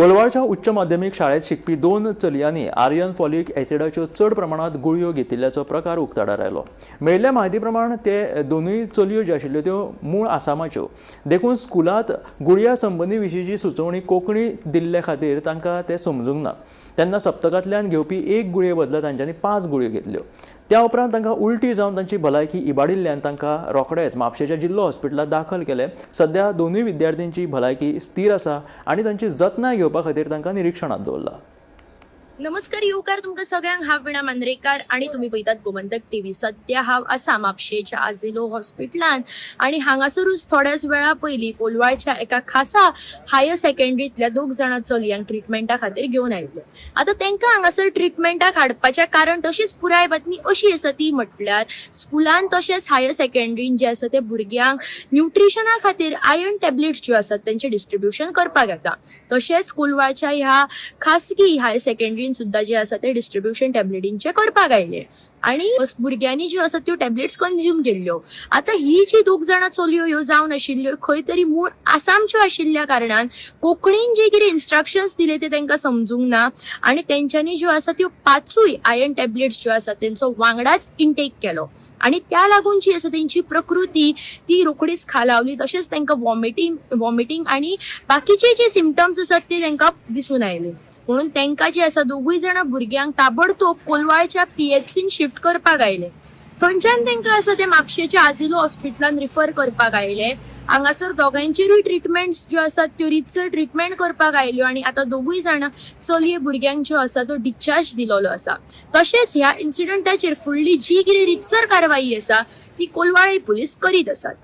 कोलवाळच्या उच्च माध्यमीक शाळेत शिकपी दोन चलयांनी आर्यन फॉलिक ॲसिडाच्यो चड प्रमाणात गुळयो घेतिल्ल्याचो प्रकार उक्ताडार आयलो. मेळिल्ल्या म्हायती प्रमाण ते दोनूय चलयो ज्यो आशिल्ल्यो त्यो मूळ आसामाच्यो, देखून स्कुलांत गुळया संबंदी विशींची सुचोवणी कोंकणी दिल्ले खातीर तांकां तें समजूंक ना. तेन्ना सप्तकांतल्यान घेवपी एक गुळये बदला तांच्यांनी 5 गुळयो घेतल्यो. त्या उपरांत तांकां उलटी जावन तांची भलायकी इबाडिल्ल्यान तांकां रोखडेच म्हापशेच्या जिल्लो हॉस्पिटलांत दाखल केले. सध्या दोनूय विद्यार्थ्यांची भलायकी स्थीर आसा आनी तांची जतनाय घेवपा खातीर तांकां निरिक्षणांत दवरला. नमस्कार, येवकार तुमकां सगळ्यांक. हांव विणा मांद्रेकार आणि तुमी पळयतात गोमंतक टीव्ही. सद्या हांव आसा म्हापशेच्या आझिलो हॉस्पिटलान आणि हांगासरूच थोड्याच वेळा पयलीं कोलवाळच्या एका खासा हायर सेकंडरींतल्या दोग जाणां चलयांक ट्रिटमेंटा खातीर घेवन आयिल्ले. आतां तांकां हांगासर ट्रिटमेंटाक हाडपाचें कारण तशीच पुराय बातमी अशी आसा ती म्हटल्यार स्कुलान तशेंच हायर सेकंडरीन जे आसा ते भुरग्यांक न्युट्रिशना खातीर आयर्न टॅबलेट्स ज्यो आसात तेंचें डिस्ट्रिब्युशन करपाक येता. तशेंच कोलवाळच्या ह्या खासगी हायर सेकंडरीन सुद्दां जे आसा ते डिस्ट्रिब्युशन टॅबलेटींचे करपाक आयले आणि भुरग्यांनी ज्यो आसा त्यो टॅबलेट्स कंज्यूम केल्ल्यो. आतां ही जी दोग जाणां चलयो ह्यो जावन आशिल्ल्यो खंय तरी मूळ आसामच्यो आशिल्ल्या कारणान कोंकणीन जे कितें इन्स्ट्रक्शन्स दिले ते तांकां समजूंक ना आणि तेंच्यांनी ज्यो आसा त्यो 5 आयर्न टॅबलेट्स ज्यो आसा तेंचो वांगडाच इंटेक केलो आणि त्या लागून जी आसा तेंची प्रकृती ती रोखडीच खालावली. तशेंच तांकां वॉमिटींग आणि बाकीचे जे सिमटम्स आसात ते तांकां दिसून आयले. म्हणून तांकां जे आसा दोगूय जाणां भुरग्यांक ताबडतोब कोलवाळच्या पीएचसीन शिफ्ट करपाक आयले. थंयच्यान तांकां आसा ते म्हापशेच्या आझिलो हॉस्पिटलान रिफर करपाक आयले. हांगासर दोगांचेरूय ट्रिटमेंट्स ज्यो आसात त्यो रितसर ट्रिटमेंट करपाक आयल्यो आनी आतां दोगूय जाणां चलये भुरग्यांक ज्यो आसा तो डिस्चार्ज दिलोलो आसा. तशेंच ह्या इन्सिडंटाचेर फुडली जी कितें रितसर कारवाई आसा ती कोलवाळे पुलीस करीत आसात.